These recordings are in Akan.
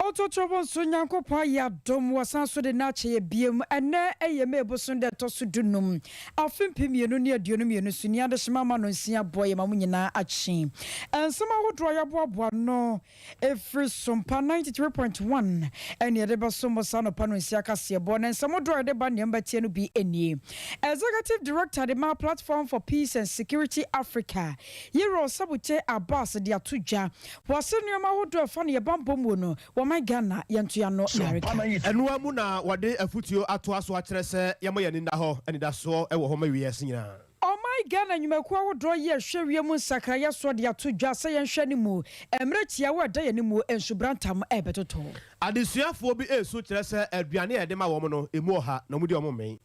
Ɔtotorobɔ nso Nyankopɔn ayɛ adom wɔsan so de no akyɛ yɛ biom. Ɛnnɛ ɛyɛ May bosom da ɛtɔ so 15, afe 2022 so ni adehyema ama no nsia boɔ yɛ ma mo nyinaa akye. Nsɛm ahodoɔ a yɛaboaboa no ɛfiri Sompa 93.1 ɛne yɛde bɛso mo saa nɔpa no nsia kaseɛbɔ na nsɛm ahodoɔ a yɛde ba nneɛma bɛteɛ no bi nie. Executive Director de ma Platform for Peace and Security Africa, Yero Sabute Abbas de ato dwa. Wɔse nneɛma ahodoɔ a ɛfa no yɛ bambɔ mu no, wɔman Ghana yɛntoa no nareka. Ɛnoa mu na wɔde afutuo atoa so akyerɛ sɛ yɛma yɛn ani nna hɔ, anidasoɔ wɔ hɔ ma wiase nyinaa. Ɔman Ghana nnwumakuo ahodoɔ yi ɛhwɛ wiem nsakraeɛ soɔ de ato dwa sɛ yɛnhwɛ no mu mmerɛ tiawa a ɛda yɛn mu nsubrantam ɛrebɛtotɔ. Adesuafoɔ bi resu kyerɛ sɛ aduane a yɛde ma wɔn no, emu ɔha na wɔdi wɔn mmɛn.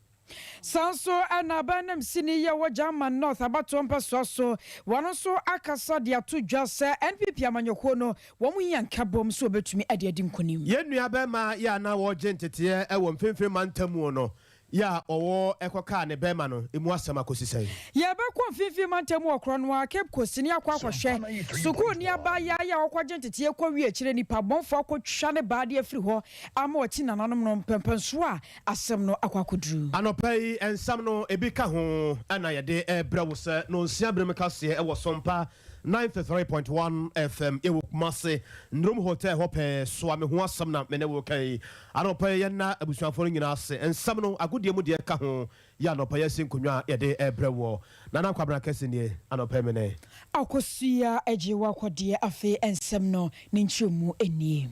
Saa nso na aban nanmusini yi a ɔwɔ German North abatoɔ mpɛsoa so, wɔn nso akasa de ato dwa sɛ NPP amanyɔkuo no, wɔn hia nkabom sɛ wɔbɛtumi de adi nkonim. Yɛn nua bɛɛma yi a na ɔregye nteteɛ wɔ mfimfini mantam mu no yɛ a ɔwɔ kɔkaa ne bɛɛma no emu asɛm akɔsi sɛn? Yɛbɛkɔ mfimfini mantam mu wɔ korɔ no ara, Cape Coast ne akɔ akɔhwɛ sukuuni abaayaa yi a ɔkɔgye nteteɛ kɔwie akyire nipa bɔnfoɔ akɔtwa ne baa de afiri hɔ ama ɔte nananom no mpɛnpɛnsoɔ a asɛm no akɔ akɔduru. Anɔpa yi nsɛm no ebi ka ho na yɛde rebrɛ wo sɛ nonsia berem kaseɛ wɔ Sompa 93.1 FM yɛwɔ Kumase Nrom Hotel hɔ pɛɛ. Soa me ho asɛm na me ne wo reka yi. Anɔpa yi yɛnna abusuafoɔ no nyinaa ase. Nsɛm no agodie mu deɛ ka ho yɛ anɔpa yi asi nkonnwa a yɛde rebrɛ woɔ. Nana Kwabena Kɛse nie anɔpa yi me ne. Akosua agye w'akɔdeɛ afei nsɛm no ne nkyerɛmu nie.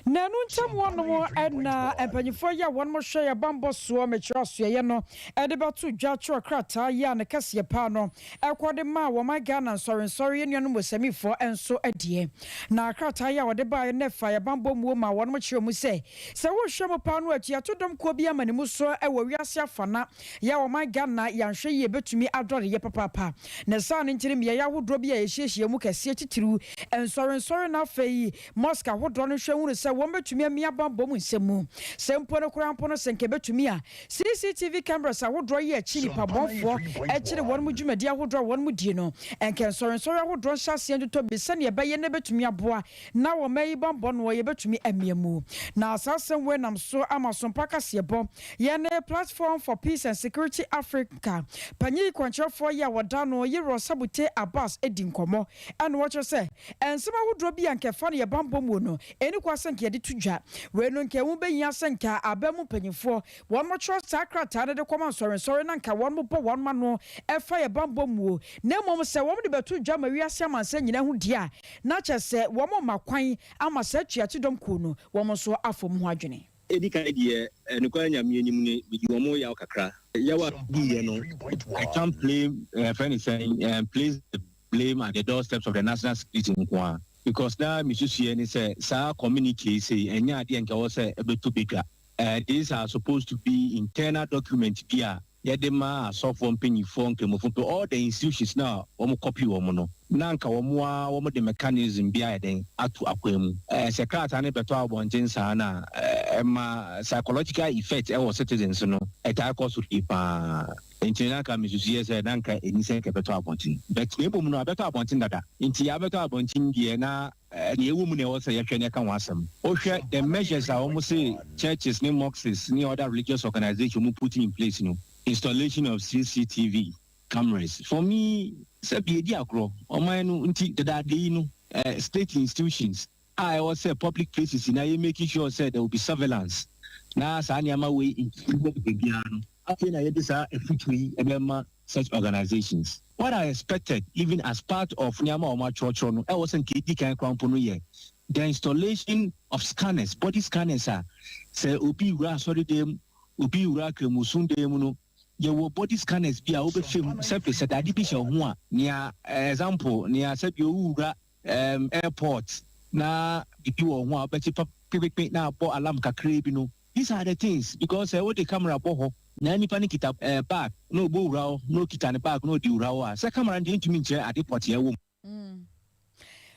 Na ɛno ntam hɔnom na mpanyimfoɔ yi a wɔnom hwɛ yɛn bammɔ soɔ, mekyerɛ asoɛeɛ no, de bɛto dwa twerɛ krataa yi a ne kɛseɛ paa no ɛkɔ de maa wɔman Ghana nsɔrensɔre yɛn nuanom Osamifoɔ nso deɛ. Na krataa yi a wɔde baeɛ no fa yɛn bammɔ muo ma wɔnom kyerɛ mu sɛ, sɛ wohwɛ mu paa no atuato dɔm kuo bi ama ne mu soɔ wɔ wiase afana yɛ a wɔman Ghana yɛanhwɛ yie bɛtumi adɔre yɛ papaapa. Ne saa no nti no mmeaeɛ ahodoɔ bi a yɛhyiahyia mu kɛseɛ titiriw nsɔrensɔre na afei Mosque ahodoɔ no hwɛ hunu sɛ wɔn bɛtumi amia banbɔ mu nsɛm mu. Sɛ mpo no koraa mpo no sɛ nka ɛbɛtumi a, CCTV cameras ahodoɔ yi akyi nnipa bɔnfoɔ kyere wɔn mu dwumadie ahodoɔ a wɔn mu die no, nka nsɔrensɔre ahodoɔ nhyɛ aseɛ ntotɔ bi sɛdeɛ ɛbɛyɛ na ɛbɛtumi aboa na wɔn ayi banbɔ noɔ yɛbɛtumi amia mu. Na saa asɛm wei nam so ama Sompa kaseɛbɔ yɛ ne Platform for Peace and Security Africa panyin kwankyerɛfoɔ yi a wɔda ano Yerɔ Sabute Abbas di nkɔmmɔ ɛna wɔkyerɛ sɛ Nsɛm ahodoɔ bi a anka ɛfa no yɛ banbɔ muo no, ɛnni kwan sɛ anka yɛde to dwa. Wei no anka ɛho bɛhia sɛ anka aban mu mpanyinfoɔ wɔn twerɛ saa krataa no de kɔma nsɔrensɔre na anka wɔn bɔ wɔn ano ɛfa yɛ banbɔ muo. Na mmom sɛ wɔn de bɛto dwa ma wiase amansan nyinaa hu deɛ a, na kyerɛ sɛ wɔn rema kwan ama saa atuatedɔm kuo no wɔn nso afa wɔn ho adwene. Edi kan deɛ, nokware Nyame anim no, medi wɔn yaw kakra. Yaw a mediiɛ no, I can't play, yɛfrɛ no sɛn, place the blame at the doorsteps of the national security nko ara. Because na me susuiɛ ne sɛ, saa communique yi sei, ɛnyɛ adeɛ a nka ɛwɔ sɛ ɛbɛtɔ badwa. These are supposed to be internal document bi a yɛde ma asɔfoɔ mpanyinfoɔ, nkramofo mpo, all the institutions na wɔn copy wɔn no, na anka wɔn ara wɔn de mechanism bi ayɛ dɛn ato akwan mu. Sɛ krataa no bɛtɔ abɔnten saa no a, ɛma psychological effect ɛwɔ citizens no, ɛtaa kɔ so yie paa. Nti na anka mesusuiɛ sɛ na anka ɛni sɛ anka ɛbɛtɔ abɔnten. But na mmom no abɛtɔ abɔnten dada. Nti abɛtɔ abɔnten deɛ na nea ɛwɔ mu na ɛwɔ sɛ yɛhwɛ na yɛka ho asɛm. Wohwɛ the measures a wɔn se churches ne mosques ne other religious organization wɔn put in place no, installation of CCTV cameras, for me sɛ bi edi agorɔ ɔman no nti dadaada yi no state institutions a ɛwɔ sɛ public places na yɛ making sure sɛ there will be surveillance na saa nneɛma wei nti baabiara no, afei na yɛde saa afutuo yi ɛbɛma such organizations. What I expected, even as part of nneɛma a wɔn atwerɛtwerɛ no, ɛwɔ sɛ nka edi kan koraa mpo no yɛ the installation of scanners, body scanners a sɛ obi wura asɔre mu, obi wura kramosun dan mu no, yɛwɔ body scanners bi a wobɛfɛ mu sɛbi sɛ dade bi hyɛ ho a, nea example nea sɛbi owura airport na bibi wɔ ho a, wobɛkye pa kpekpekpe na abɔ alarm kakra bi no. These are the things, because sɛ wode camera bɔ hɔ na nipa no kita bag na ɔbɔ wura hɔ na okita ne bag na ɔde wura hɔ a, sɛ camera no deɛ ntumi nkyerɛ ade pɔteɛ wɔ mu.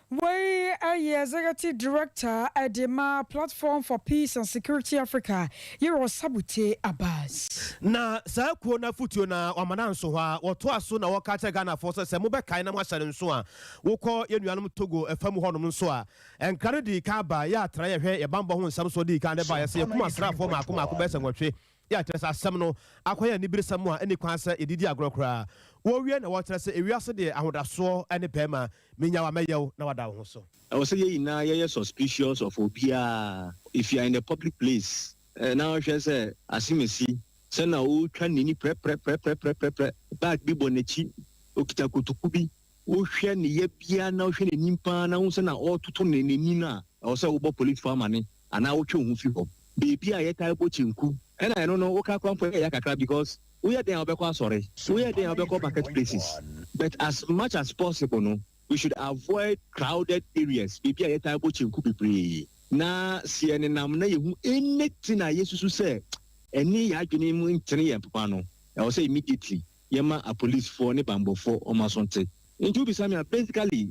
Wei yɛ Executive Director de ma Platform for Peace and Security Africa, Yerɔ Osabutey Abass. Na saa kuo no afotuo no ara wɔama no anso hɔ ara, wɔtoa so na wɔka kyerɛ Ghanafoɔ sɛ, sɛ mobɛkae na moahyɛ no nso a, wokɔ yɛn nuanom Togo fa mu hɔnom nso a, nkra no dii kan baeɛ, yɛ atra yɛhwɛ yɛn bammɔ ho nsɛm soɔ dii kan de baeɛ sɛ yɛkum asraafoɔ mmaako mmaako bɛyɛ sɛ nwɔtwe. Yɛ a kyerɛ sɛ asɛm no akɔyɛ aniberesɛm a enni kwan sɛ yɛde di agorɔ koraa. Wɔrewie na wɔrekyerɛ sɛ ewiase deɛ ahodasoɔ ne barima, menya wo a mɛyɛ wo na wada wo ho so. Ɛwɔ sɛ yɛn nyinaa yɛyɛ suspicious of obiara if you are in a public place na wohwɛ sɛ asemasi sɛ na ɔretwa n'ani prɛprɛprɛprɛprɛprɛ, bag bi bɔ n'akyi, ɔkita kotoku bi, wohwɛ ne yabea na wohwɛ n'anim paa na wohu sɛ na ɔretoto n'ani no a, ɛwɔ sɛ wobɔ polisifo amane anaa wotwe wo ho fi hɔ. Baabi a yɛtaa bɔ kyenku ɛna ɛno no woka koraa mpo ɛyɛ ya kakra because woyɛ dɛn a wobɛkɔ asɔre, woyɛ dɛn a wobɛkɔ market places but as much as possible no we should avoid crowded areas, baabi a yɛtaa bɔ kyenku bebree na sɛ yɛnenam na yɛhu anything a yɛsusu sɛ ɛne yɛn adwene mu ntene yɛn papa no ɛwɔ sɛ immediately yɛma apolisifoɔ ne banbɔfoɔ wɔn aso nte. Nti wobisa me a basically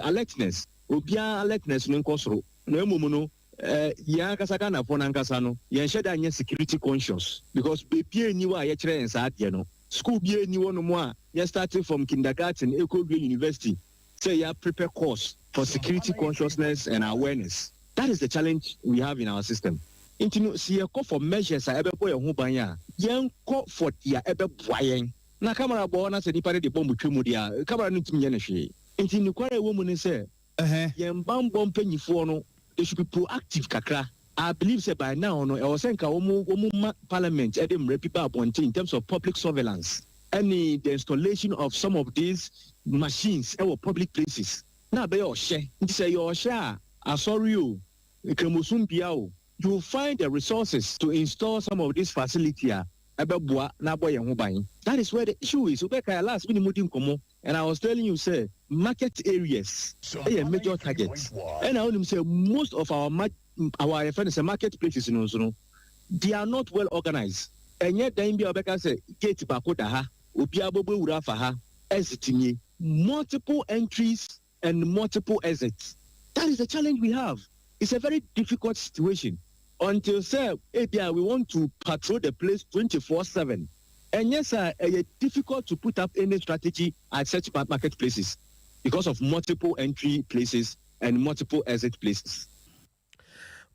alertness, obiara alertness no nkɔ soro na mmom no Yɛn ankasa Ghanafoɔ no ankasa no, yɛnhyɛ da nyɛ security conscious because baabiara nni hɔ a yɛkyerɛ yɛn saa adeɛ no. School biara nni hɔnom a yɛ starte from kindergarten kɔ wie university sɛ yɛ prepare course for security consciousness and awareness. That is the challenge we have in our system. Nti no, sɛ yɛkɔ for measures a ɛbɛbɔ yɛn ho ban a, yɛnkɔ for deɛ ɛbɛboa yɛn. Na camera bɔ hɔ na sɛ nipa no de bomb twa mu deɛ a, camera no ntumi nyɛ no hwee. Nti nokware a ɛwɔ mu ne sɛ, Yɛn banbɔ mpanyinfoɔ no they should be proactive kakra. I believe sɛ by now no ɛwɔ sɛ nka wɔn wɔn ma parliament ɛde mmara bi ba abɔnten in terms of public surveillance ɛne the installation of some of these machines ɛwɔ public places na abɛyɛ ɔhyɛ. Nti sɛ ɛyɛ ɔhyɛ a asɔre o, nkramosom bea o, you will find the resources to install some of these facility a ɛbɛboa na abɔ yɛn ho ban. That is where the issue is. Wobɛkae a last me ne mo di nkɔmmɔ and I was telling you sɛ market areas yɛ major target ɛna wonim sɛ most of our our yɛfrɛ no sɛ market places no nso no they are not well organized. Ɛnyɛ dan bi a wobɛka sɛ gate baako da ha, obiara bɛbɔ awura afa ha, exit nie. Multiple entries and multiple exits. That is the challenge we have. It's a very difficult situation until sɛ ebia we want to patrol the place 24/7. Ɛnyɛ saa a, ɛyɛ difficult to put up any strategy at such market places because of multiple entry places and multiple exit places.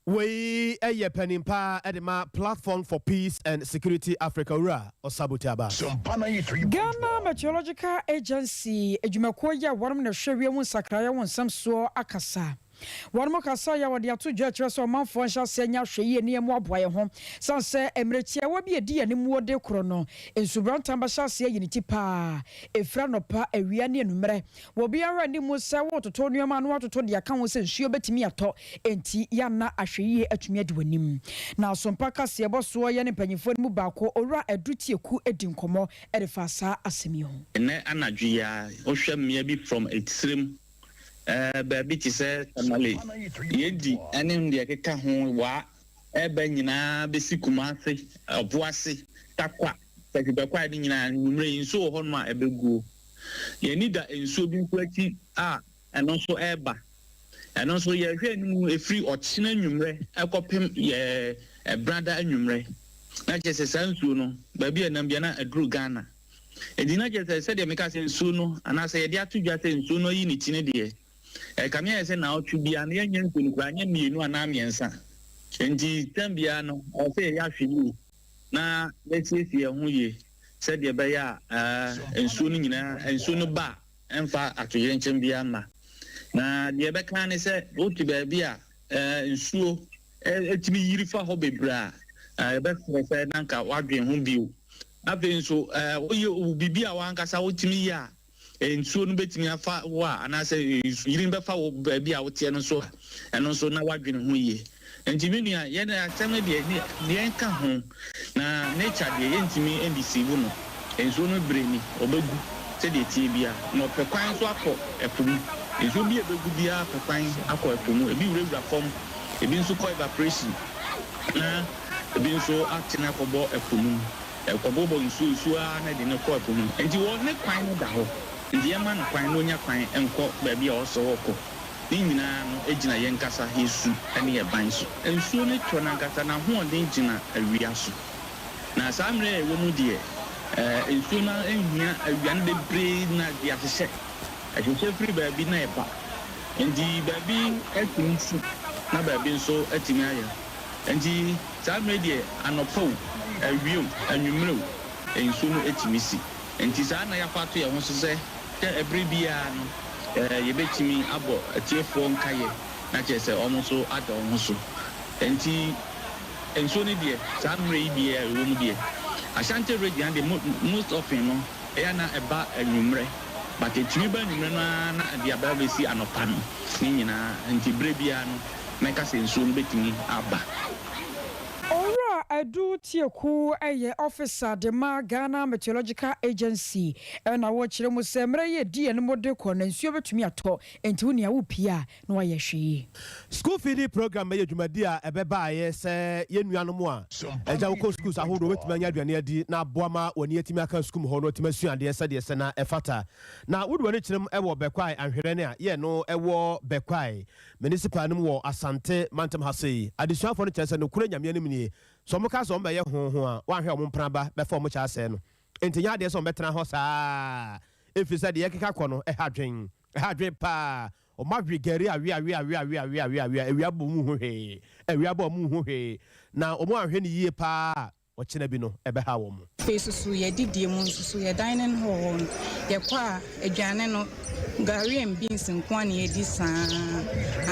Wei yɛ panin pa de ma Platform for Peace and Security Africa Owura Osabute Abbas. Ghana Meteorological Agency adwumakuo yi a wɔnom na ɛhwɛ wiem nsakraeɛ ho nsɛm soɔ akasa. Wɔnom kasaeɛ a wɔde ato dwa kyerɛ sɛ ɔmanfoɔ nhyɛ aseɛ nyɛ ahwɛyie ne yɛmmoaboa yɛn ho sane sɛ mmerɛ tiawa bi a ɛdi yɛn anim de korɔ no nsubrantan bɛhyɛ aseɛ ayi ne ti paa ɛfiri anɔpa, awia ne anummerɛ. Wɔ obiara nni mu sɛ woretoto nneɛma a na woatoto de aka ho sɛ nsuo bɛtumi atɔ, enti yɛ a na ahwɛyie atumi adi w'anim. Na Asompa kaseɛbɔ soɔ yɛne mpanyimfoɔ no mu baako, Owura Adu Tieku di nkɔmmɔ de faa saa asɛm yi ho. Nnɛ anadwo yi ara, wohwɛ mmea bi from etirim eh, baabi te sɛ Tamale, Yedi ne deɛ ɛkeka ho, Wa, ɛreba nyinaa bɛsi Kumasi, Ɔboase, Tarkwa, Sakibɛkwae no nyinaa, anwummerɛ yi nsuo wɔ hɔnom a ɛbɛguo. Yɛn ani da nsuo bi nso akyi a ɛno nso reba. Ɛno nso yɛhwɛ anim ɛfiri ɔkyena anwummerɛ kɔpem yɛ Ɛbrada anwummerɛ. Na kyerɛ sɛ saa nsuo no, baabi a ɛnam biara na aduru Ghana. Enti na kyerɛ sɛ sɛdeɛ meka sɛ nsuo no anaasɛ yɛde ato dwa sɛ nsuo no ayi ne ti no deɛ, ɛkame ayɛ sɛ naawɔtwe biara no yɛnyɛ nsuo no koraa, nyɛ mmienu anaa mmiɛnsa. Enti tɛm biara no, ɛwɔ sɛ yɛyɛ ahwɛyie na yɛasiesie yɛn ho yie sɛdeɛ ɛbɛyɛ a nsuo no nyinaa, nsuo no ba a, ɛmfa atoyerɛnkyɛm biara mma. Na deɛ ɛbɛka ara ne sɛ wote baabi a nsuo tumi yiri fa hɔ bebree a, yɛbɛsrɛ sɛ na anka woadwene ho bio. Afei nso, woyɛ biribi a w'ankasa wotumi yɛ a, nsuo no bɛtumi afa wo a, anaasɛ nsuyiri no bɛfa wo baabi a woteɛ no nso a, ɛno nso na woadwene ho yie. Nti me nua, yɛn asɛm no deɛ, yɛnka ho, na nature deɛ yɛntumi ndeceive no. Nsuo no berɛ ni, ɔbɛgu sɛdeɛ ɛteɛ biara, na ɔpɛ kwan nso akɔ ɛpo mu. Nsuo bi a ɛbɛgu biara pɛ kwan akɔ ɛpo mu, ebi wurawura fam, ebi nso kɔ evaporation, na ebi nso atene akɔbɔ ɛpo no mu. Ɛkɔbobɔ nsuo nsuo ara na ɛde no kɔ ɛpo mu. Nti wɔ ne kwan no da hɔ. Nti yɛmma no kwan na ɔnya kwan nkɔ baabi a ɔsɛ ɔkɔ. Ne nyinaa no gyina yɛn ankasa yɛn su ne yɛn ban so. Nsuo no tɔ no ankasa, n'ahoɔden gyina awia so. Na saa mmerɛ a yɛwɔ mu deɛ, nsuo no nhia awia no bebree na de ahyehyɛ. Ɛhyehyɛ firi baabi na ɛba. Enti baabi atumi si na baabi nso atumi ayɛ. Enti saa mmerɛ yi deɛ, anɔpa o, awia o, anwummerɛ o, nsuo no tumi si. Enti saa na yɛafa ato yɛn ho so sɛ, sɛ ɛberɛ biara no, yɛbɛtumi abɔ atiefoɔ nkaeɛ na kyerɛ sɛ wɔn nso ada wɔn ho so. Enti nsuo no deɛ, saa mmerɛ yi deɛ a ɛwɔ mu deɛ, Ashanti region deɛ most often no, ɛyɛ a na ɛba anwummerɛ, but ɛtumi ba anwummerɛ no ara na ɛde aba abɛsi anɔpa no ne nyinaa. Enti berɛ biara no, mɛka sɛ nsuo no bɛtumi aba. Owura Adu Tieku yɛ ɔfisa de ma Ghana Meteorological Agency na ɔrekyerɛ mu sɛ mmerɛ yi adi anim de kɔ na nsuo bɛtumi atɔ enti wo nea wopie a na wayɛ hwee. School Feeding Programme yɛ dwumadi a ɛbɛbaeɛ sɛ yɛn nuanom a agya wɔkɔ schools ahodoɔ bɛtumi anya aduane adi na aboa ma wɔn ani atumi aka sukuu mu hɔ na wɔatumi asua adeɛ sɛdeɛ ɛsɛ na ɛfata. Na wode w'ani kyerɛ mu wɔ Bɛkwae Ahwerɛne a yɛ no wɔ Bɛkwae Municipal no mu wɔ Asante mantam ha sei. Adesuafoɔ no kyerɛ sɛ nokorɛ Nyame anim nie, sɛ wɔka sɛ wɔbɛyɛ ho ho a, wɔanhwɛ a wɔn mpena ba bɛfa wɔn kyɛ asɛe no. Enti ɛnyɛ adeɛ sɛ wɔbɛtena hɔ saa ara, ɛfiri sɛ deɛ ɛkeka kɔ no ɛha adwen, ɛha adwen paa. Wɔawe gari awe awe awe awe awe awe awe a awia bɔ wɔn nhu hwee, awia bɔ wɔn nhu hwee, na wɔn anhwɛ no yie paa a, ɔkyena bi no ɛbɛha wɔn. Afei nso so yɛ didie mu nso so yɛ dining hall hɔ no yɛkɔ a aduane no gari and beans nko ara na yɛdi saa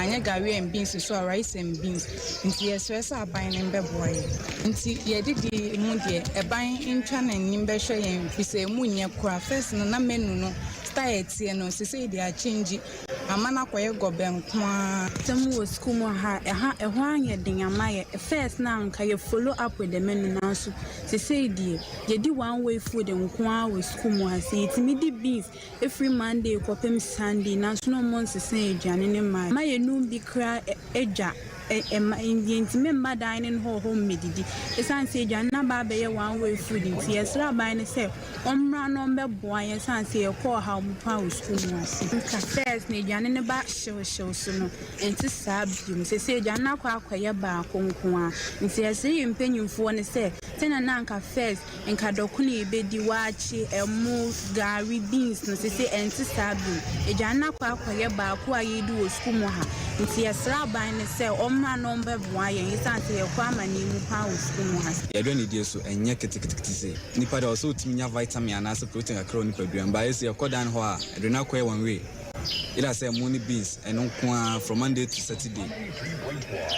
anyɛ gari and beans so a rice and beans nti yɛsrɛ sɛ aban no mbɛboa yɛn. Nti yɛ didie mu deɛ ɛban ntwa n'anim bɛhwɛ yɛn firi sɛ ɛmu nyɛ koraa first no na menu no style ɛteɛ no sesei deɛ akyɛngyi ama no akɔyɛ gɔbɛ nko ara. Asɛm wɔ sukuu mu ha a, ɛha ɛhɔ anyɛ den ama yɛ. First na anka yɛ follow up with the menu nanso sesei deɛ yɛdi one way food nko ara wɔ sukuu mu ha. Sɛ yɛtumi di beans ɛfiri Monday kɔpem Sunday nanso na ɔmo nsesa aduane no mma. Ma yɛnum bi koraa adwa ɛma yɛntumi mma dining hall hɔ mmɛdidi. Ɛsiane sɛ aduane no aba abɛyɛ one way food nti yɛsrɛ aban no sɛ ɔmmra na ɔmbɛboa yɛn ɛsiane sɛ yɛkɔ ɔhaw mu paa wɔ sukuu mu ase. Nka first na aduane no ba hyewhyew so no, ɛnte saa bio. Seesei aduane no akɔ akɔyɛ baako nko ara. Nti yɛsrɛ yɛn mpanyimfoɔ no sɛ, sɛnea na anka first nka dɔkono a yɛbɛdi, waakye, ɛmo, gari, beans no, seesei ɛnte saa bio. Aduane no akɔ akɔyɛ baako a yɛredi wɔ sukuu mu ha. Nti yɛsrɛ aban no sɛ ɔmmra na ɔmbɛboa yɛn ɛsiane sɛ yɛkɔ amanneɛ mu paa wɔ sukuu mu ha. Yɛn aduane die so ɛnyɛ ketekete sei. Nipa deɛ ɔsɛ ɔtumi nya vitamin anaasɛ protein kakra wɔ nipadua mu. But ayɛ sɛ yɛkɔ dan hɔ a, aduane no akɔyɛ one way. Either sɛ ɛmo ne beans ɛno nko ara from Monday to Saturday.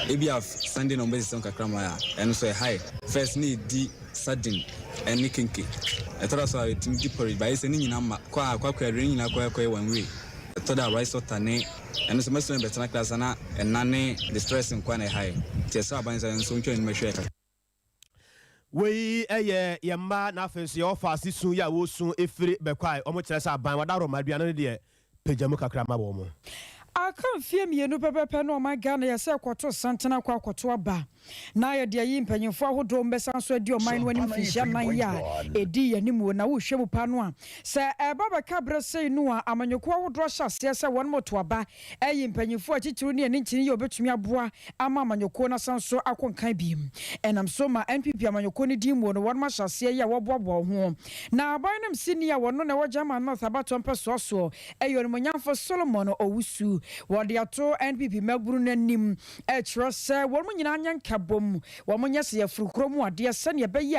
Ebia Sunday na wɔbɛsesa mu kakra ma yɛ a, ɛno nso ɛha yɛ. First na yɛdi sardine ɛne kenke. Ɛtɔ da so a yɛtumi di porridge but ayɛ sɛ ne nyinaa mma. Kɔ a kɔ akɔyɛ aduane nyinaa kɔ akɔyɛ one way. Ɛtɔ da a rice water ne ɛno nso mɛsoma bɛtena class a na ɛna ne the stress nko ara na ɛha yɛ. Nti ɛsɛ aban sɛ ɛno nso ɔntwa n'anim nhwɛ yɛ kakra. Wei yɛ yɛn mma na afei nso yɛwɔ faase su yi a wɔresu firi Bɛkwae. Wɔkyerɛ sɛ aban wadaroma aduane no deɛ pagya mu kakra ma wɔn. Aka mfeɛ mmienu pɛpɛpɛ na ɔman Ghana yɛ sɛ ɛkɔto santene akɔ akɔto aba na yɛde ayi mpanyinfoɔ ahodoɔ wɔbɛsan so adi ɔman no anim mfinhyia nnan yi a ɛdi yɛn anim o na wohwɛ mu paa no a sɛ ɛba bɛka berɛ sei no a amanyɔkuo ahodoɔ ahyɛ aseɛ sɛ wɔn moto aba ayi mpanyimfo atitiriw ne ani ntini yi a obetumi aboa ama amanyɔkuo no asan so akɔ nkan bio. Ɛnam so ma NPP amanyɔkuo no din muo no wɔnom ahyɛ aseɛ yi a wɔboaboa wɔn ho. Na aban no msini a wɔno na ɛwɔ German North abatoɔ mpɛsoa soɔ yɛ Onimuonyamfo Solomon Owusu. Wɔde ato NPP mmabunu no anim kyerɛ sɛ wɔnom nyinaa nyɛ nkabom, wɔn nyɛ sɛ yɛforo kuro mu adeɛ sɛdeɛ ɛbɛyɛ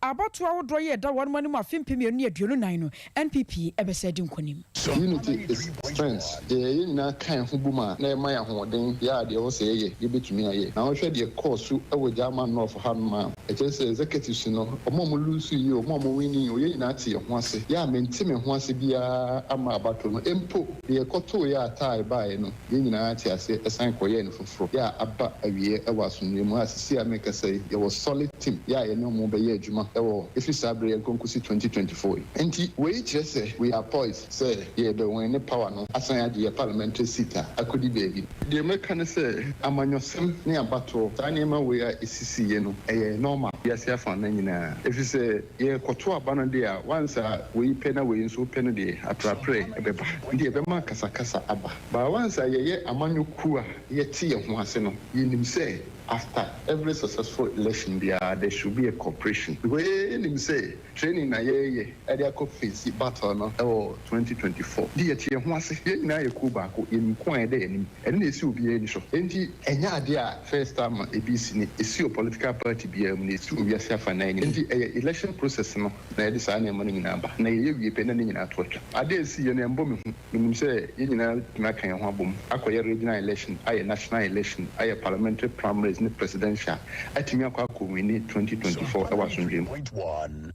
a abatoɔ ahodoɔ yi a ɛda wɔnom anim afe 2024 no NPP bɛsan adi nkonim. Unity is strength, Deɛ yɛn nyinaa ka yɛn ho bom a na ɛma yɛn ahoɔden yɛ a deɛ ɛwɔ sɛ yɛyɛ yɛbɛtumi ayɛ. Na wohwɛ deɛ ɛkɔɔ so wɔ German North hanom a, ɛkyerɛ sɛ executives no, wɔn a wɔn lose yi o, wɔn a wɔn winning yi o, yɛn nyinaa te yɛn ho ase. Yɛ a mente me ho ase biara amma abatoɔ no. Mpo deɛ ɛkɔtooeɛ a tie baeɛ no, yɛn nyinaa te aseɛ san kɔyɛɛ no foforɔ. Yɛ a aba awieɛ wɔ asomdwoeɛ mu a seesei a merekasa yi, yɛwɔ solid team yɛ a yɛne wɔn bɛyɛ adwuma wɔ ɛfiri saa berɛ yi nkɔ nkɔsi 2024 yi. Enti wei kyerɛ sɛ we are poised sɛ yɛrebɛ winne power no asan agye yɛ parliamentary seat a akɔdi baabi. Deɛ mɛka ne sɛ amanyɔsɛm ne abatoɔ, saa nneɛma wei a ɛsisiiɛ no, ɛyɛ normal wiase afanan nyinaa. Ɛfiri sɛ yɛrekɔto aba no deɛ a, once a wei pɛ na wei nso pɛ no deɛ, apraprɛ bɛba. Nti ɛbɛma akasakasa aba. But. once a yɛyɛ amanyɔ kuo a yɛte yɛn ho ase no, yɛnim sɛ after every successful election biara there should be a cooperation because yɛnim sɛ training na yɛreyɛ de akɔ face battle no wɔ 2024. Nti yɛte yɛn ho ase, yɛn nyinaa yɛ kuo baako, yɛnim ko a ɛda yɛn anim. Ɛno na ɛsi obiara ani so. Enti ɛnyɛ adeɛ a first time a ebi resi ni, ɛsi wɔ political party biara mu na ɛsi wɔ wiase afanan nyinaa. Enti ɛyɛ election process no na ɛde saa nneɛma no nyinaa ba. Na yɛyɛ wie pɛ na ne nyinaa to atwa. Adeɛ a ɛsiiɛ no ɛmbɔ me hu. Menim sɛ yɛn nyinaa bɛtumi aka yɛn ho abom akɔyɛ regional election, ayɛ national election, ayɛ parliamentary primaries ne presidential, atumi akɔ akɔ winni 2024 wɔ asomdwoeɛ mu.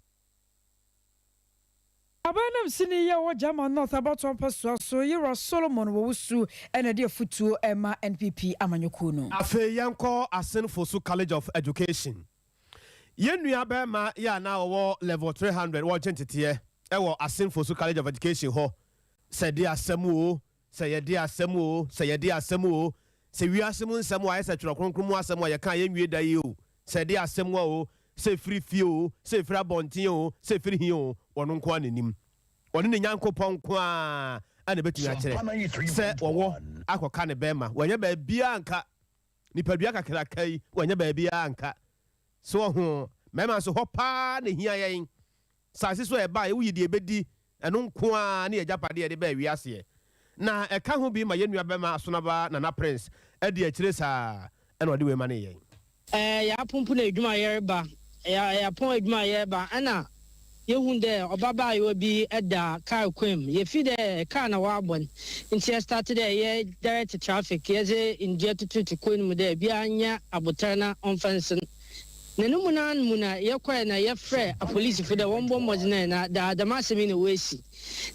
Aban-nanmusini yi a ɔwɔ German North abatoɔ mpɛsoa so, Yewura Solomon Owusu na ɛde afutuo rema NPP amanyɔkuo no. Afei yɛnkɔ Asen Fosu College of Education. Yɛn nua barima yi a na ɔwɔ level 300 wɔregye nteteɛ wɔ Asen Fosu College of Education hɔ, sɛ ɛde asɛm oo, sɛ yɛde asɛm oo, sɛ yɛde asɛm oo, sɛ wiase mu nsɛm oo, ayɛ sɛ Twerɛ Kronkron mu asɛm a yɛka a yɛnwie da yi oo, sɛ ɛde asɛm a oo, sɛ ɛfiri fie oo, sɛ ɛfiri abɔnten oo, sɛ ɛfiri he oo, ɔno nko ara na nim. Ɔne ne Nyankopɔn nko ara na ɛbɛtumi akyerɛ sɛ wɔwɔ akɔka ne bɛrima. Wanya baabiara anka. Nipadua kakraka yi, wanya baabiara anka. So ɔho, mmarima nso, hɔ paa na ɛhia yɛn. Saase so a ɛbaeɛ, woyi deɛ ɛbɛdi, ɛno nko ara ne agyapadeɛ a yɛde baa wiaseɛ. Na ɛka ho bi ma yɛn nuabɛma Asonaba Nana Prince adi akyire saa na ɔde wei manee yɛn. Ɛɛ, yɛapompo edwuma a yɛreba, yɛapɔn edwuma a yɛreba nna yehun dɛ ɔbabaayewa bi da kaar kwan mu. Yefii dɛ kaar na ɔabɔ no ntsi yɛstart dɛ yɛ direct traffic, yɛdze ndua tototo kwan no mu dɛ biara nya abotar na ɔmfa nsen. Na no mu no ara mu na yɛkɔe na yɛfrɛɛ apolisifo dɛ wɔmbɔ mbɔdzen na daa dɛm asɛm yi na oesi.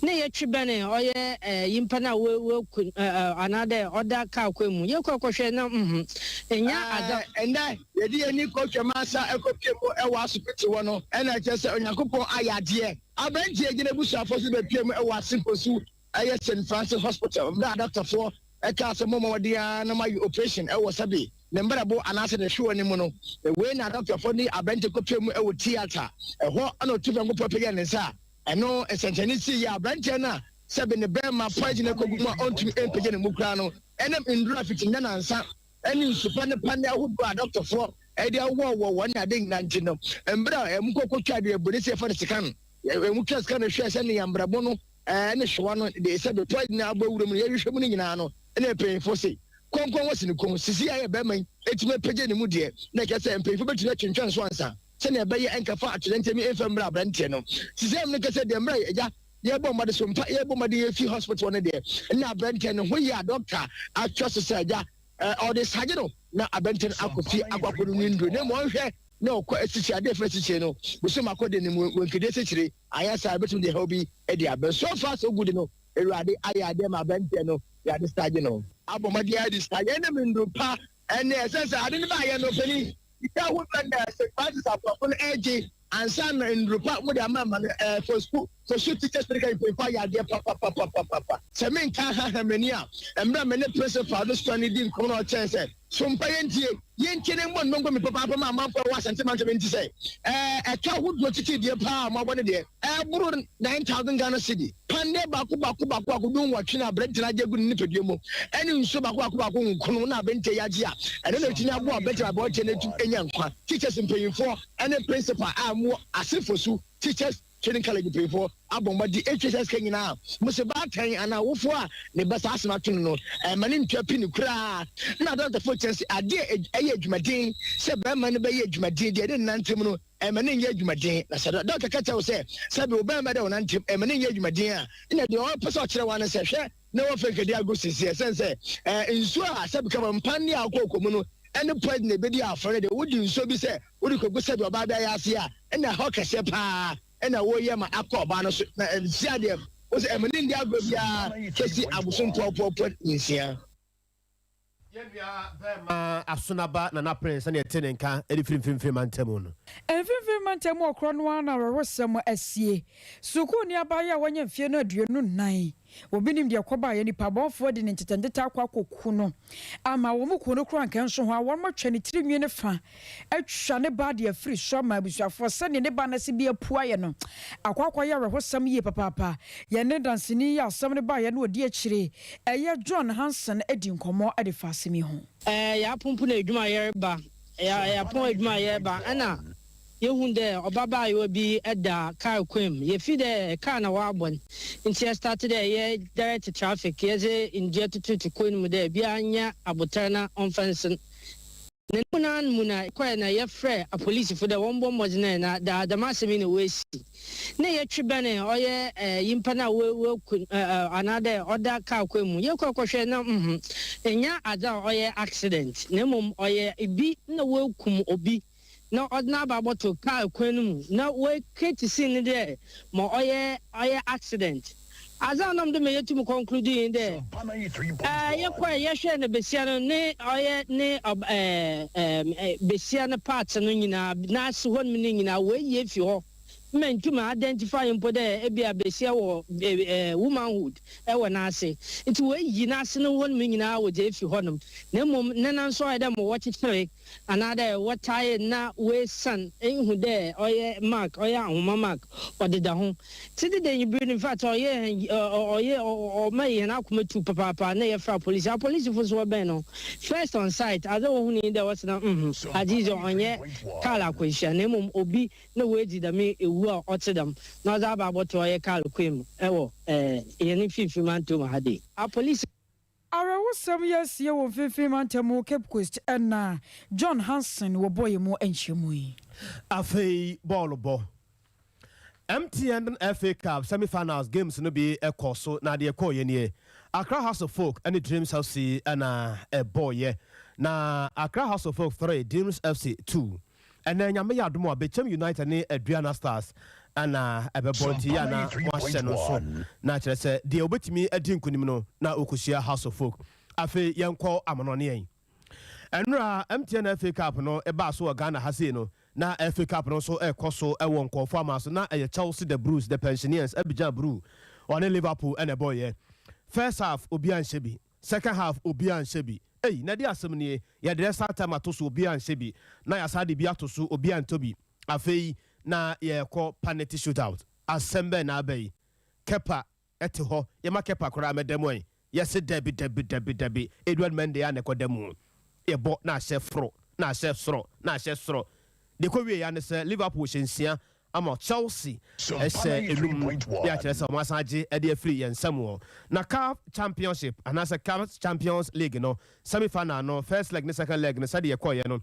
Nna yɛtwe bɛnee ɔyɛ nyimpa no a woeku no anaadɛ ɔda kaar kwan mu. Yɛkɔe kɔhwɛe na mm nnyɛ adze a. Ɛnnɛ, yɛde yɛn ani kɔ Twam asa kɔpue mu wɔ asopiti hɔ no, ɛna ɛkyerɛ sɛ Onyankopɔn ayɛ adeɛ. Aberanteɛ yi gyina abusuafoɔ so bɛpue mu wɔ Asemposu ɛyɛ St. Francis Hospital berɛ a dɔktafoɔ kaa sɛ mommɔ mmɔden ara na moayɛ operation wɔ sɛbe ne mbrɛbo anaasɛ ne hwewa no mu no. Wei na dɔktafoɔ ne aberanteɛ kɔpue mu wɔ theatre. Ɛhɔ na Otumfoɔ Nyankopɔn pagyaa ne nsa a ɛno nsɛnkyerɛnne sii yɛ aberanteɛ no a sɛbe ne bɛrima poison akɔgu mu a ɔntumi mpagya ne mu koraa no ɛnam nnuro a fiti nnanansa ne nsu pa ne pane ahodoɔ a dɔktafoɔ de awowɔwowɔ wɔn ne ade nyinaa nti no, mmerɛ a wɔn kɔ kɔtwa deɛ bone sɛ yɛfa no sikan, wɔn twa sikan no hwɛ sɛ ne yambrɛbo no ne hwewa no de sɛ bepɔ nyinaa abɔ awura mu no yɛhwehwɛ mu no nyinaa no, ɛna mpanyinfoɔ se kɔnkɔn wɔ sini kɔn sisi a yɛ bɛrima yi ɛtumi apagya ne mu deɛ na ɛkyɛ sɛ mpanyinfoɔ bɛtumi atwentwɛn so ansa sɛnea ɛbɛyɛ ɛnkafa atwetwɛntɛm yi mfa mmra aberanteɛ no sisi a no kɛsɛ deɛ mmerɛ agya yɛbɔ mmɔde so mpa yɛbɔ mmɔden yɛfi hospital no deɛ na aberanteɛ no ho yɛ a dɔkta atwa so sɛ agya ɔde sagye no na aberanteɛ no akɔ fie akɔ akɔ no ne nduro na mmom ɔnhwɛ na ɔkɔ asikyire adeɛ fɛ asikyire no bosom akɔ de ne mu wɔnkede asikyire ayɛ saa ɛbɛtumi de ɛhaw bi de abɛ so far so good no awurade ayɛ adeɛ ma aberanteɛ no yɛade sagye no abɔ mmɔden adi sagye ɛne me nduro pa ɛne ɛsɛ sɛ ade no baayɛ no panin Sika ahodoɔ na St. Francis aborɔfo no regye ansa na nnuru pa wɔde ama ama no ɛɛ for school for school teachers medical mpanyinfoɔ ayɛ adeɛ papapapapapa. Sɛ menka haha m'ani a, mmerɛ a me ne principal no sua no di nkɔmmɔ na ɔkyerɛ sɛ so mpa yɛntie yɛntie ne mmɔ nnongo me papaapa ma amanfoɔ a ɛwɔ Asante mantam nti sɛ ɛɛ ɛka ahodoɔ titiri deɛ paa a moabɔ no deɛ ɛboro 9000 Ghana cedi. Panneɛ baako baako baako baako dunwɔtwe na aberanteɛ no agye agu ne nipadua mu, ɛne nsuo baako baako baako nkono na aberanteɛ yi agye a, ɛno na ɛtumi aboa aberanteɛ ma aberanteɛ no atumi anya nkwa. Teachers mpanyinfoɔ ɛne principal a mowɔ Asefosu Teachers Training College mpanyinfoɔ abɔ mmɔden atwa saa sika nyinaa. Mo se baatan anaa awofoɔ a ne ba saa asɛm ato no no, ɛmma no ntua pini koraa. Na adɔkotafoɔ kyerɛ sɛ adeɛ a ɛyɛ adwumaden sɛ barima no bɛyɛ adwumaden deɛ ɛde ne nantam no, Ɛmma no nyɛ adwumaden. Na sɛ dɔkta ka kyerɛ wo sɛ, sɛbe wo barima da wo nan ntam, ɛmma no nyɛ adwumaden a, ɛnna deɛ ɔpɛ sɛ ɔkyerɛ wo ara ne sɛ, hwɛ na wɔmfa nkadi agorɔ seesei. Ɛsiane sɛ ɛɛ nsuo a sɛbe kama mpanneɛ a wokɔ kɔ mu no ne poison a ɛbɛdi afra no deɛ, wode nsuo bi sɛ wode kɔgu sɛbe ɔbaa bi ayaase a, ɛnna ɛhɔ kɛseɛ pa ara na woreyɛ ma akɔ ɔbaa no so. Na nsia deɛ, wo sɛ ɛmma no nni agorɔ biara kɛsi abosom pɔɔpɔɔpɔ nsia. Yɛn nua barima Asonaba Nana Prince sɛnea yɛte ne nka de firi Mfimfini Mantam no. Mfimfini Mantam wɔ korɔ no ara na awerɛhosɛm asie. Sukuuni abaayewa a wanya mfeɛ no 24. Obi nim deɛ ɛkɔbaeɛ, nnipa bɔnfoɔ de ne ntetɛntetɛ akɔ akɔku no ama wɔn ku no koraa anka nso ho a wɔatwa ne tiri nwi no fa atwa ne ba de afiri so ama abusuafoɔ sɛdeɛ ne ba no ase bi apu ayɛ no akɔ akɔyɛ awerɛhosɛm yie papaapa. Yɛne danseni yi a asɛm no baeɛ no ɔdi akyire ɛyɛ John Hanson adi nkɔmmɔ de fa asɛm yi ho. Ɛɛ, yɛapompo edwuma a yɛreba, yɛapɔn edwuma a yɛreba, ɛna yehu dɛ ɔbabaayewa bi da kaar kwan mu. Yefi dɛ kaar na wɔabɔ no, ntsi yɛstart dɛ yɛ direct traffic, yɛdze ndua tototo kwan no mu dɛ biara nya abotar na ɔmfa nsen. Na no mu no ara mu na yɛkɔe na yɛfrɛɛ apolisifo dɛ wɔmbɔ mbɔdzen ɛ na da dɛm asɛm yi na oesi. Nna yɛtwe bɛnee ɔyɛ nyimpa no a woeku no anaadɛ ɔda kaar kwan mu. Yɛkɔe kɔhwɛe na mmhmm, nnyɛ adze a ɔyɛ accident na mbom ɔyɛ bi nna woekum obi na ɔdze n'aba abɔto kaar kwan no mu na oecreate scene no dɛ ma ɔyɛ ɔyɛ accident. Adze a ɔnam do ma yetum conclude nye dɛ, yɛkɔe yɛhwɛɛ no basia no ne ɔyɛ ne basia no parts no nyina n'ase hɔ nom no nyina woeyi efi hɔ ma nntum identify mpo dɛ ebia basia wɔ womanhood wɔ n'ase. Ntsi woeyi n'ase no hɔ nom nyina wɔdze efi hɔ nom na mbom ne nan so ɔyɛ dɛ ma wɔkyekyeree Anaadɛ wɔtae na woesian ehu dɛ ɔyɛ mark, ɔyɛ ahoma mark, ɔdeda ho. Tse dɛ dɛ enyiber no, infact ɔyɛ hɛn ɔyɛ ɔma hɛn akoma tu papaapa na yɛfrɛ apolisi. Apolisifo so wɔbɛn no first on sight, adze a wohun nye dɛ wɔse na mm adze yi dze ɔnnyɛ kaar akwanhyia na mbom obi na oedzi dɛm ewu a ɔtse dɛm na ɔdze aba abɔto ɔyɛ kaar kwan mu wɔ hɛn mfinfin mantamu ha dei. Apolisi. Awerɛhosɛm yi asie wɔ Mfinfini Mantam mu Cape Coast na John Hanson wɔ bɔɔ yɛn mu nkyerɛmu yi. Afei bɔɔlo bɔ. MTN FA Cup semi-finals games no bi kɔɔ so na deɛ ɛkɔeɛ nie, Accra Hearts of Oak ne Dreams FC na ɛbɔeɛ. Na Accra Hearts of Oak 3, Dreams FC 2. Ɛnɛ Nyame yɛ adom a Bechem United ne Aduana Stars na ɛbɛbɔ nti yɛ a na moahyɛ no nso na kyerɛ sɛ deɛ obetumi adi nkunim no na ɔkɔhyia House of Folk. Afei yɛnkɔ amanɔne yɛn. Ɛnora MTN FA Cup no baa so wɔ Ghana ha sei no na FA Cup no nso ɛrekɔ so wɔ nkurɔfoɔ aman so na ɛyɛ Chelsea the Blues, the Pensioners, Abidjan Blue ɔne Liverpool na ɛbɔeɛ. First half obiara nhyɛ bi. Second half obiaa nhyɛ bi. Ei na ɛdeɛ asɛm nie, yɛde extra time ato so obiaa nhyɛ bi, na yɛasan de bi ato so obiaa ntɔ bi, afei na yɛrekɔ panety shootout. Asɛm bɛn na aba yi? Kepa te hɔ, yɛma Kepa koraa mɛda mu ɛ? Yɛse dabi dabi dabi dabi, Edouard Mendy a na ɛkɔda mu. Yɛbɔ na ahyɛ foro, na ahyɛ soro, na ahyɛ soro. Deɛ ɛkɔwieɛ ara ne sɛ Liverpool hyɛ nsia ama Chelsea hyɛ enum de akyerɛ sɛ wɔasan agye de afiri yɛn nsam wɔ na CAF Championship anaasɛ CAF Champions League no semi final no first leg ne second leg no sɛdeɛ ɛkɔeɛ no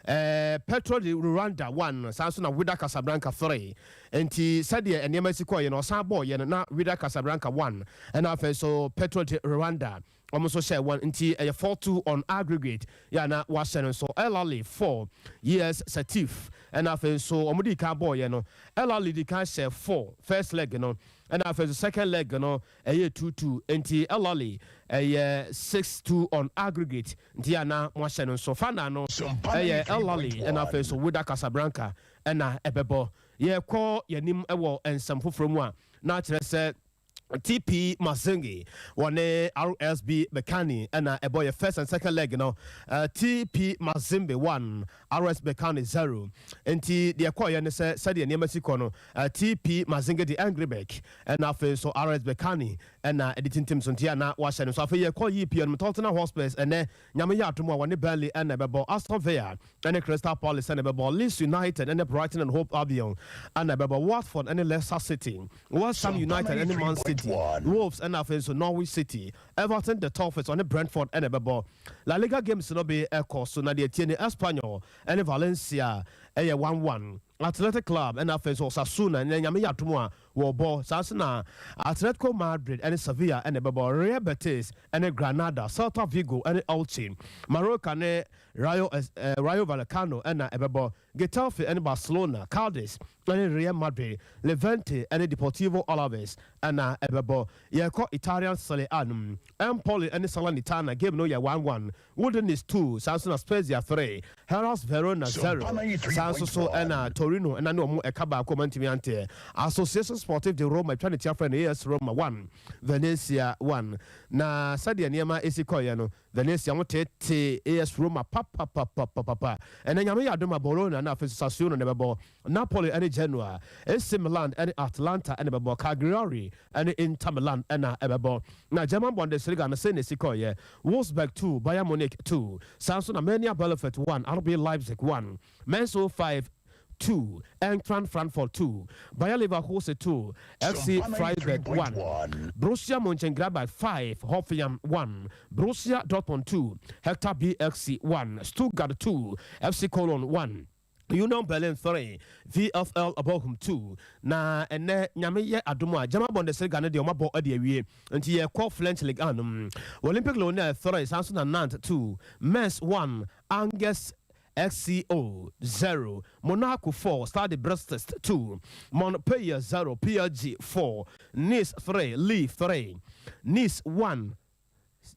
eh, Petro de Luanda 1 saa nso na Wydad Casablanca 3 nti sɛdeɛ nneɛma si kɔeɛ no ɔsan bɔɔyɛ no na Wydad Casablanca 1 ɛna afei nso Petro de Luanda Wɔn nso hyɛɛ wɔn nti ɛyɛ 4-2 on aggregate yɛ a na wɔahyɛ no nso El Ahly 4 years Setif ɛna afei nso wɔn dii kan bɔɔyɛ no El Ahly dii kan hyɛɛ 4 first leg no ɛna afei nso second leg no ɛyɛɛ 2-2 nti El Ahly ɛyɛ 6-2 on aggregate nti yɛ a na wɔahyɛ no nso final no ɛyɛ El Ahly ɛna afei nso Wydad Casablanca ɛna ɛbɛbɔ. Yɛkɔ yɛn anim wɔ nsɛm foforɔ mu a na kyerɛ sɛ TP Mazenge wɔne RSB Berkane na ɛbɔ yɛ first and second leg no TP Mazembe 1 RS Berkane 0 nti deɛ ɛkɔɔyɛ ne sɛ sɛdeɛ nneɛma si kɔ no TP Mazenge de Angry-Bird ɛna afei nso RS Berkane ɛna ɛde tintim so nti a na wahyɛ no nso afei yɛkɔ EPL no Tottenham Hotspurs ɛnɛ Nyame yɛ adom a wɔne Burnley ɛna ɛbɛbɔ Aston Villa ɛne Crystal Palace ɛna ɛbɛbɔ Leeds United ɛne Brighton and Hove Albion ɛna ɛbɛbɔ Watford ɛne Leicester City West Ham United ne Man City, Wolves ɛna afei nso Norwich City, Everton The Toffees ɔne Brentford ɛna ɛbɛbɔ. La Liga games no bi ɛkɔ so na deɛ ɛtie ne Espanyol ɛne Valencia ɛyɛ 1-1, Athletic Club ɛna afei nso Osasuna ɛnɛ Nyame yɛ adom a wɔbɔ, saa nso na Atletico Madrid ɛne Sevilla ɛna ɛbɛbɔ, Real Betis ɛne Granada, Celta Vigo ɛne Elche, Mallorca ne Rayo Rayo Vallecano ɛna ɛbɛbɔ. Getafe ne Barcelona, Cadiz ne Real Madrid, Levante ne Deportivo Alaves na ɛbɛbɔ. Yɛkɔ Italian Serie A no mu, Empoli ne Salernitana game no yɛ 1-1, Udinese 2, saa nso na Spezia 3, Hellas Verona 0, saa nso so na Torino na ne wɔn ɛka baako a wɔantumi anteɛ. Association. Sportif de Roma, atwa ne ti afrɛ no AS Roma 1, Venezia 1. Na sɛdeɛ nneɛma si kɔeɛ no, Venezia ho teetee AS Roma papapapapapa. Ɛnnɛ Nyame yɛ adom a Bologna na afei nso Sassuolo na ɛbɛbɔ, Napoli ne Genoa, AC Milan ne Atalanta na ɛbɛbɔ, Cagliari ne Inter Milan na ɛbɛbɔ. Na German Bundesliga no sei na ɛsi kɔeɛ, Wolfsburg 2, Bayern Munich 2, saa nso na Arminia Bielefeld 1, RB Leipzig 1, Mainz 05 2, Eintracht Frankfurt 2, Bayer Leverkusen 2, FC Freiburg 1, Borussia Mönchengladbach 5, Hoffenheim 1, Borussia Dortmund 2, Hertha BSC 1, Stuttgart 2, FC Cologne 1, Union Berlin 3, VfL Bochum 2. Na ɛnnɛ Nyame yɛ adom a, German Bundesliga no deɛ wɔabɔ de awie, nti yɛrekɔ French Ligue 1 no mu. Olympique Lyonnais 3, saa nso na Nantes 2, Metz 1, Angers XCO 0, Monaco 4, Stade Brest 2, Montpellier 0, PSG 4, Nice 3, Lille 3, Nice 1,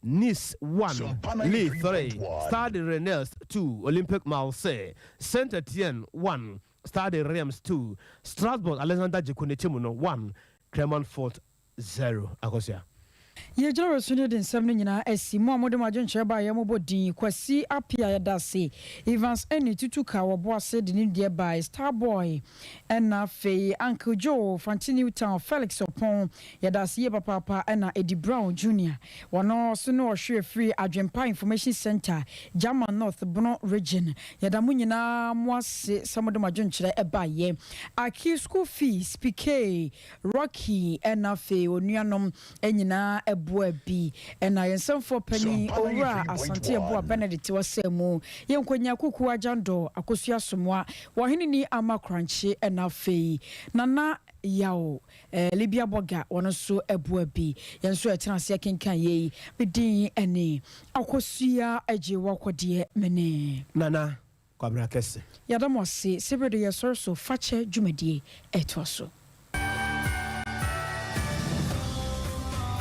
Nice 1, Lille 3, Stade Rennes 2, Olympique Marseille, Saint-Etienne 1, Stade Reims 2, Strasbourg Alexander Djiku ne team no 1, Clermont-Foot 0. Akosua. Yɛgyina wɔ so no de nsɛm no nyinaa asi. Mo a mode mo adwenkyerɛ baeɛ mobɔ din, Kwasi Appiah yɛda ase, Evans Annie Tutu Ka wɔ Boase de ne deɛ bae, Starboy ɛna afei Uncle Joe, Fante New Town, Felix Ɔpɔn yɛda ase yie papaapa ɛna Eddie Brown Junior wɔno ɔso ne ɔhwerɛ firi Adwenpa Information Centre, German North Bono Region yɛda mo nyinaa mo ase sɛ mode mo adwenkyerɛ baeɛ. Aki School Fees, Pikee, Rocky ɛna afei onuanom nyinaa boa bi. Ɛna yɛn nsɛmfoɔ panyin Owura Asante Yeboah Benedict wɔ mu. Yɛn nkonya Kuku Agyandɔ Akosua Somoa wɔhene ni ama Korankye ɛna afei Nana Yaw Libia Bɔga wɔn nso boa bi. Yɛn nso ɛtena ase kenkan yei. Medin ɛne Akosua Agye Wakɔdeɛ mene. Nana Kwabena Kɛse. Yɛda mo ase sɛ bere de yɛsɔre so fakyɛ dwumadie ɛtoa so.